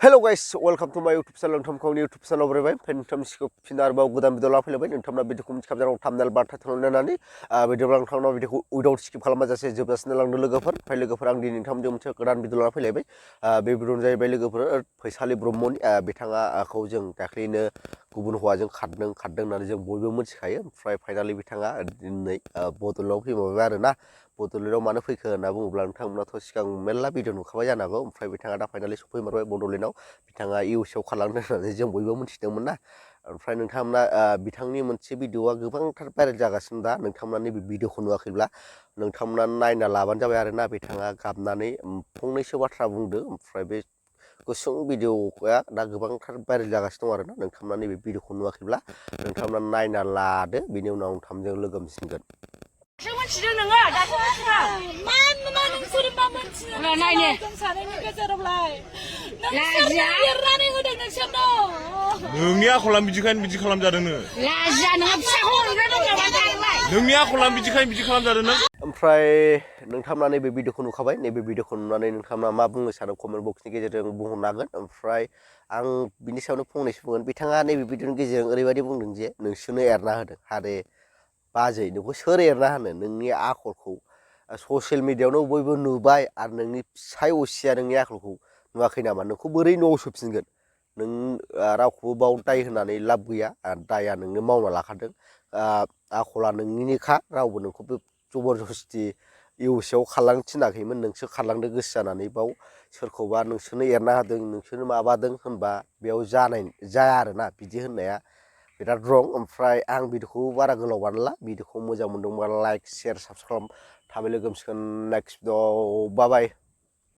Hello guys, welcome to my YouTube channel. Nontamखौ YouTube channel आवबो नोंथांमोनखौ फिन आरोबाव गोदान भिडिअ लाना फैलायबाय नोंथांमोना भिडिअखौ मिथिखाब जानांगौ thumbnail बा title नायनानै भिडिअ नोंथांनाव भिडिअखौ without skip खालामाजासे जोबजासिम नायलांदो लोगोफोर आं दिनै नोंथांमोनजों मोनसे गोदान भिडिअ लाना फैलायबाय बे भिडिअआनो जाहैबाय लोगोफोर फैसालि ब्रह्मनि बिथाङाखौ जों दाख्लैनो गुबुन हौवाजों खारदों होननानै जों बयबो मिथिखायो ओमफ्राय फाइनालि बिथाङा दिनै बड'लेण्डआव फैमारबाय आरोना बड'लेण्डआव मानो फैखो होनना बुङोब्ला नोंथांमोनाथ' सिगां मेरला भिडिअ नुखाबाय जानो हागौ ओमफ्राय बिथाङा दा फाइनालि सफैमारबाय बड'लेण्डआव बिथाङा इउएसआव खारलांदों होननानै जों बयबो मिथिदोंमोन ना ओमफ्राय नोंथांमोना बिथांनि मोनसे भिडिअआ गोबांथार भाइरेल जागासिनो दा नोंथांमोना नैबे भिडिअखौ नुवाखैब्ला नोंथांमोना नायना लाबानो जाबाय आरोना बिथाङा गाबनानै फंनैसो बाथ्रा बुंदों ओमफ्राय बे गुसुं भिडिअआ दा गोबांथार भाइरेल जागासिनो दं आरोना नोंथांमोना नैबे भिडिअखौ नुवाखैब्ला नोंथांमोना नायना लादो बिनि उनाव नोंथांजों लोगो मोनसिगोन मिथिदों नोङो दाथ' मा नोंसोर मा मिथिनो नायनो जों सानैनि गेजेरावलाय नोंसोर एरनानै होदों नोंसोरनो नोंनि आखला बिदिखायनो बिदि खालामजादों नोङो लाजिया नोङो फिसाखौ हरग्रा दं नामा जाहैबाय नोंनि आखला बिदिखायनो बिदि खालामजादों नों ओमफ्राय नोंथांमोना नैबे भिडिअखौ नुखाबाय नैबे भिडिअखौ नुनानै नोंथांमोना मा बुंनो सानो कमेन्ट बक्सनि गेजेरजों बुंहरनो हागोन ओमफ्राय आं बिनि सायावनो फंनैसो बुंगोन बिथाङा नैबे भिडिअनि गेजेरजों ओरैबायदि बुंदों जे नोंसोरनो एरना होदों हारे बाजै नोंखौ सोर एरना होनो नोंनि आखलखौ ससियेल मिडियायावनो बयबो नुबाय आरो नोंनि फिसाय असिया नोंनि आखलखौ नुवाखै नामा नोंखौ बोरै न'आव सोफिनगोन नों रावखौबो बाव दाय होनानै लाब गैया दाया नोंनो मावना लाखादों आखला नोंनिनोखा रावबो नोंखौ बे जबरदस्ति इउएसआव खारलांनो थिनाखैमोन नोंसो खारलांदो गोसो जानानै बाव सोरखौबा नोंसोरनो एरना होदों नोंसोरनो माबादों होनबा बेयाव जाया आरोना बिदि होननाया बिराद रं ओमफ्राय आं भिडिअखौ बारा गोलाव बानायला भिडिअखौ मोजां मोनदोंबा लाइक शेयार साबसक्राइब थाबै लोगो मोनसिगोन नेक्स्ट भिडिअ बाय बाय